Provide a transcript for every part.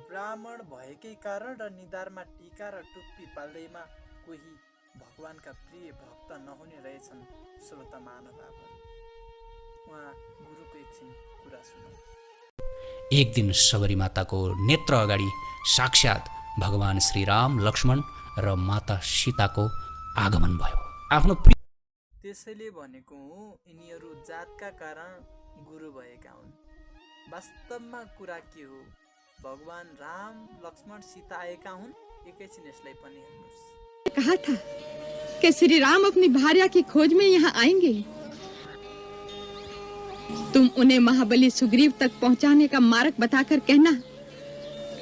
ब्राह्मण भएकै कारण र निधारमा टीका र टुप्पी पाल्दैमा कोही भगवानका प्रिय भक्त नहुने रहेछन्। श्रोता महानुभावहरू, उहाँ गुरुको एकछिन कुरा सुनौ। एक दिन सबरी माताको नेत्र अगाडि साक्षात् भगवान श्रीराम, लक्ष्मण र माता सीताको आगमन भयो। आफ्नो त्यसैले भनेको हुँ यिनीहरू जातका कारण गुरु भएका हुन्। वास्तवमा कुरा के हो? भगवान राम, लक्ष्मण, सीता आएका हुन्। एकैछिन यसलाई पनि हेर्नुहोस्। कहा था कि श्री राम अपनी भार्या की खोज में यहाँ आएंगे। तुम उन्हें महाबली सुग्रीव तक पहुंचाने का मार्ग बताकर कहना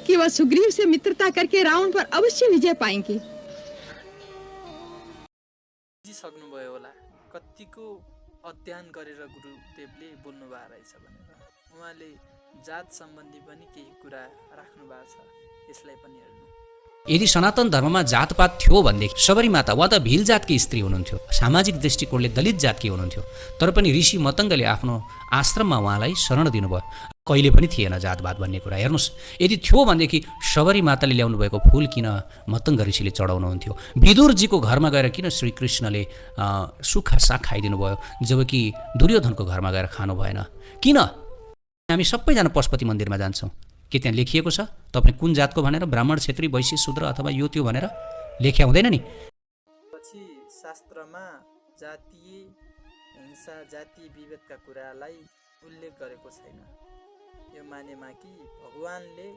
कि वह सुग्रीव से मित्रता करके रावण पर अवश्य विजय पाएंगे। सक्नुभयो होला कतिको अध्ययन गरेर गुरुदेवले बोल्नु भएको रहेछ भनेर। उहाँले जात सम्बन्धी पनि केही कुरा राख्नु भएको छ, यसलाई पनि हेर्नु। यदि सनातन धर्ममा जातपात थियो भनेदेखि सबरी माता वा त भिल जातकी स्त्री हुनुहुन्थ्यो, सामाजिक दृष्टिकोणले दलित जातकी हुनुहुन्थ्यो। तर पनि ऋषि मतङ्गले आफ्नो आश्रममा उहाँलाई शरण दिनुभयो। कहिले पनि थिएन जातपात भन्ने कुरा। हेर्नुहोस्, यदि थियो भनेदेखि सबरी माताले ल्याउनु भएको फुल किन मतङ्ग ऋषिले चढाउनुहुन्थ्यो? विदुरजीको घरमा गएर किन श्रीकृष्णले सुक्खा साग खाइदिनु भयो, जबकि दुर्योधनको घरमा गएर खानु भएन? किन? हामी सबैजना पशुपति मन्दिरमा जान्छौँ। के त्यहाँ लेखिएको छ तपाईँ कुन जातको भनेर? ब्राह्मण, क्षेत्री, वैश्य, शूद्र अथवा यो त्यो भनेर लेख्या हुँदैन नि। पछि शास्त्रमा जातीय हिंसा, जातीय विभेदका कुरालाई उल्लेख गरेको छैन। यो मानेमा कि भगवानले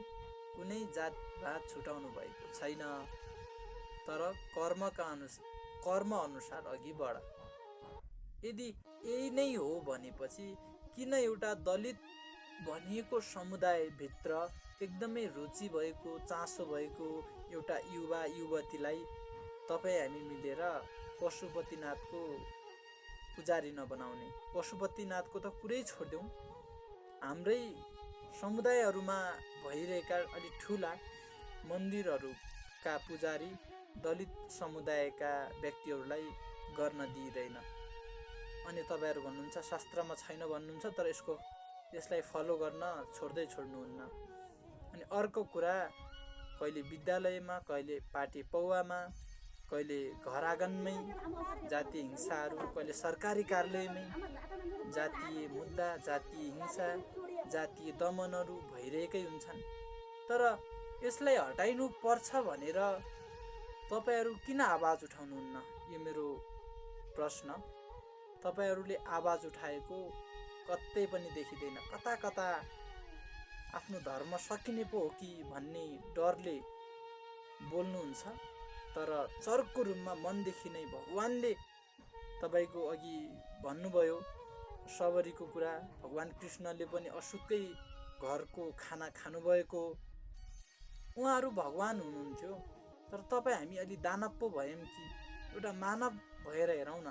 कुनै जातभात छुटाउनु भएको छैन, तर कर्म अनुसार अघि बढ। यदि यही नै हो भनेपछि किन एउटा दलित भनिएको समुदायभित्र एकदमै रुचि भएको, चासो भएको एउटा युवा युवतीलाई तपाईँ हामी मिलेर पशुपतिनाथको पुजारी नबनाउने? पशुपतिनाथको त कुरै छोडिदेऊ, हाम्रै समुदायहरूमा भइरहेका अलिक ठुला मन्दिरहरूका पुजारी दलित समुदायका व्यक्तिहरूलाई गर्न दिइँदैन। अनि तपाईँहरू भन्नुहुन्छ शास्त्रमा छैन भन्नुहुन्छ, तर यसलाई फलो गर्न छोड्नुहुन्न। अनि अर्को कुरा, कहिले विद्यालयमा, कहिले पार्टी पौवामा, कहिले घर आँगनमै जातीय हिंसाहरू, कहिले सरकारी कार्यालयमै जातीय मुद्दा, जातीय हिंसा, जातीय दमनहरू भइरहेकै हुन्छन्। तर यसलाई हटाइनु पर्छ भनेर तपाईँहरू किन आवाज उठाउनुहुन्न? यो मेरो प्रश्न। तपाईँहरूले आवाज उठाएको कतै पनि देखिँदैन। कता कता आफ्नो धर्म सकिने पो हो कि भन्ने डरले बोल्नुहुन्छ। तर चर्को रूपमा मनदेखि नै भगवानले तपाईँको अघि भन्नुभयो सबरीको कुरा। भगवान कृष्णले पनि अशुद्धकै घरको खाना खानुभएको। उहाँहरू भगवान हुनुहुन्थ्यो, तर तपाईँ हामी अलि दानव पो भयौँ कि? एउटा मानव भएर हेरौँ न।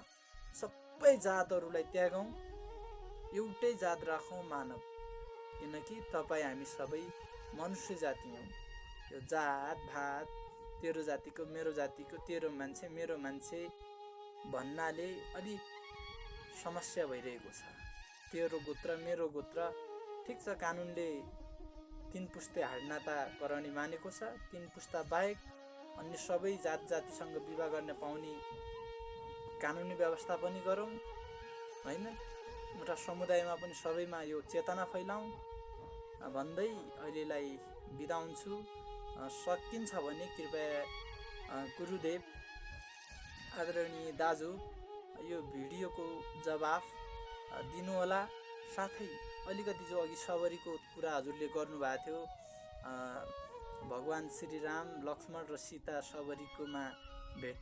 सबै जातहरूलाई त्यागौँ, एउटै जात राखौँ, मानव। किनकि तपाईँ हामी सबै मनुष्य जाति हौँ। यो जात भात, तेरो जातिको मेरो जातिको, तेरो मान्छे मेरो मान्छे भन्नाले अलि समस्या भइरहेको छ। तेरो गोत्र मेरो गोत्र, ठिक छ, कानुनले 3 पुस्ते हाडनाता गराउने मानेको छ। 3 पुस्ता बाहेक अन्य सबै जात जातिसँग विवाह गर्न पाउने कानुनी व्यवस्था पनि गरौँ, होइन? एउटा समुदायमा पनि सबैमा यो चेतना फैलाउँ भन्दै अहिलेलाई बिदा हुन्छु। सकिन्छ भने कृपया गुरुदेव, आदरणीय दाजु, यो भिडियोको जवाफ दिनुहोला। साथै अलिकति जो अघि सबरीको कुरा हजुरले गर्नुभएको थियो, भगवान श्रीराम, लक्ष्मण र सीता सबरीकोमा भेट,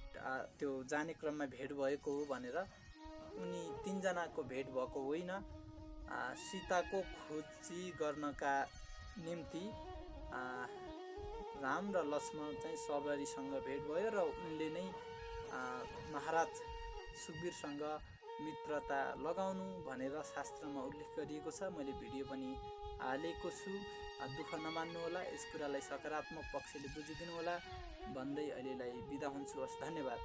त्यो जाने क्रममा भेट भएको हो भनेर। उनी 3 जनाको भेट भएको होइन। सीताको खोजी गर्नका निम्ति राम र लक्ष्मण चाहिँ सबरीसँग भेट भयो र उनले नै महाराज सुग्रीवसँग मित्रता लगाउनु भनेर शास्त्रमा उल्लेख गरिएको छ। मैले भिडियो पनि हालेको छु, दुःख नमान्नु होला, यस कुरालाई सकारात्मक पक्षले बुझिदिनु होला भन्दै अहिलेलाई बिदा हुन्छु। हस्, धन्यवाद।